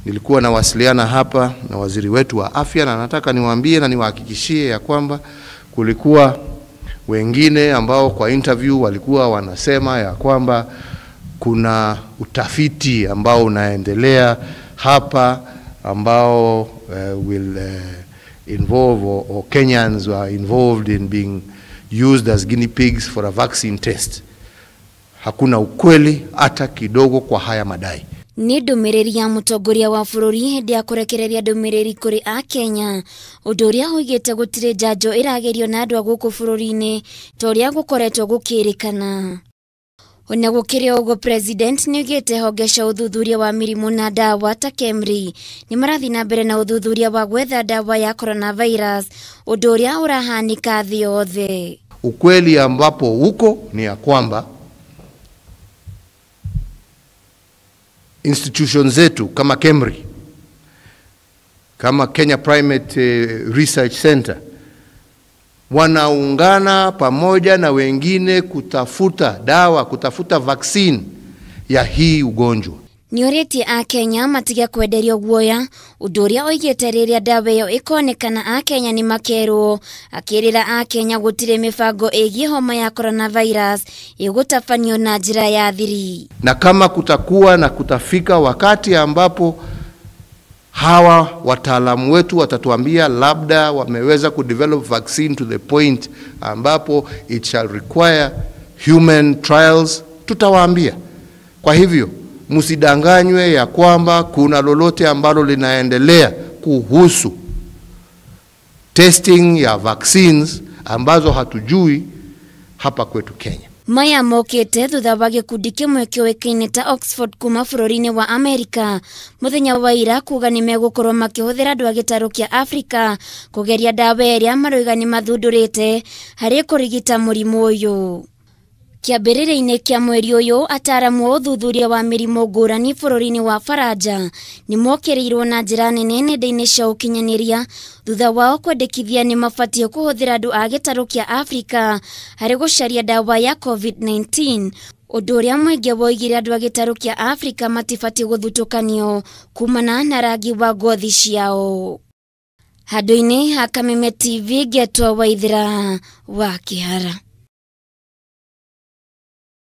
Nilikuwa nawasiliana hapa na waziri wetu wa afya, na nataka niwaambie na niwahakikishie ya kwamba kulikuwa wengine ambao kwa interview walikuwa wanasema ya kwamba kuna utafiti ambao unaendelea hapa ambao will involve or Kenyans were involved in being used as guinea pigs for a vaccine test. Hakuna ukweli hata kidogo kwa haya madai. Nĩ ndũmĩrĩri ya mũtongoria wa bũrũri hĩndĩ ya kũrekereria ndũmĩrĩri kũrĩ akenya, ũndũ ũrĩa oigĩte gũtirĩ njanjo ĩragerio na andũ a gũkũ bũrũri-inĩ ta ũrĩa gũkoretwo gũkĩrĩkana. Ona gũkĩrĩ ũguo, president nĩoigĩte honge cia ũthuthuria wa mĩrimũ na ndawa ta KEMRI nĩ marathiĩ na mbere na ũthuthuria wa gwetha ndawa ya coronavirus, ũndũ ũrĩa ũrahanĩka thĩ yothe. Ukweli ambapo uko ni ya kwamba institutions zetu kama KEMRI, kama Kenya Primate Research Center, wanaungana pamoja na wengine kutafuta dawa, kutafuta vaccine ya hii ugonjwa. Nĩorĩtie akenya matige kwenderio guoya, ũndũ ũrĩa oigĩte rĩrĩa ndawa ĩyo ĩkonekana akenya nĩ makerwo, akĩrĩra akenya gũtirĩ mĩbango ĩgiĩ homa ya coronavirus ĩgũtabanio na njĩra ya thiri. Na kama kutakuwa na kutafika wakati ambapo hawa wataalamu wetu watatuambia labda wameweza kudevelop vaccine to the point ambapo it shall require human trials, tutawaambia. Kwa hivyo msidanganywe ya kwamba kuna lolote ambalo linaendelea kuhusu testing ya vaccines ambazo hatujui hapa kwetu Kenya. Maya mokete thutha wa gĩkundi kĩmwe kĩũĩkaine ta Oxford kuma bũrũri-inĩ wa Amerika mũthenya wa ira kuga nĩ megũkorwo makĩhũthĩra andũ a gĩtarũ kĩa Afrika kũgeria ndawa ĩrĩa maroiga nĩ mathundũrĩte harĩ kũrigita mũrimũ ũyũ. Kĩambĩrĩria-inĩ kĩa mweri ũyũ, ataaramu a ũthuthuria wa mĩrimũ ngũrani bũrũri-inĩ wa Faranja nĩ mokĩrĩirwo na njĩra nene nenda-inĩ cia ũkinyanĩria thutha wao kwendekithia nĩ mabatiĩ kũhũthĩra andũ a gĩtarũ kĩa Afrika harĩ gũcaria ndawa ya COVID-19, ũndũ ũrĩa mũingĩ woigire andũ a gĩtarũ kĩa Afrika matibatiĩ gũthutũkanio kumana na rangi wa ngothi ciao. Handũ-inĩ ha Kameme TV, ngetwo Waithera wa Kĩhara.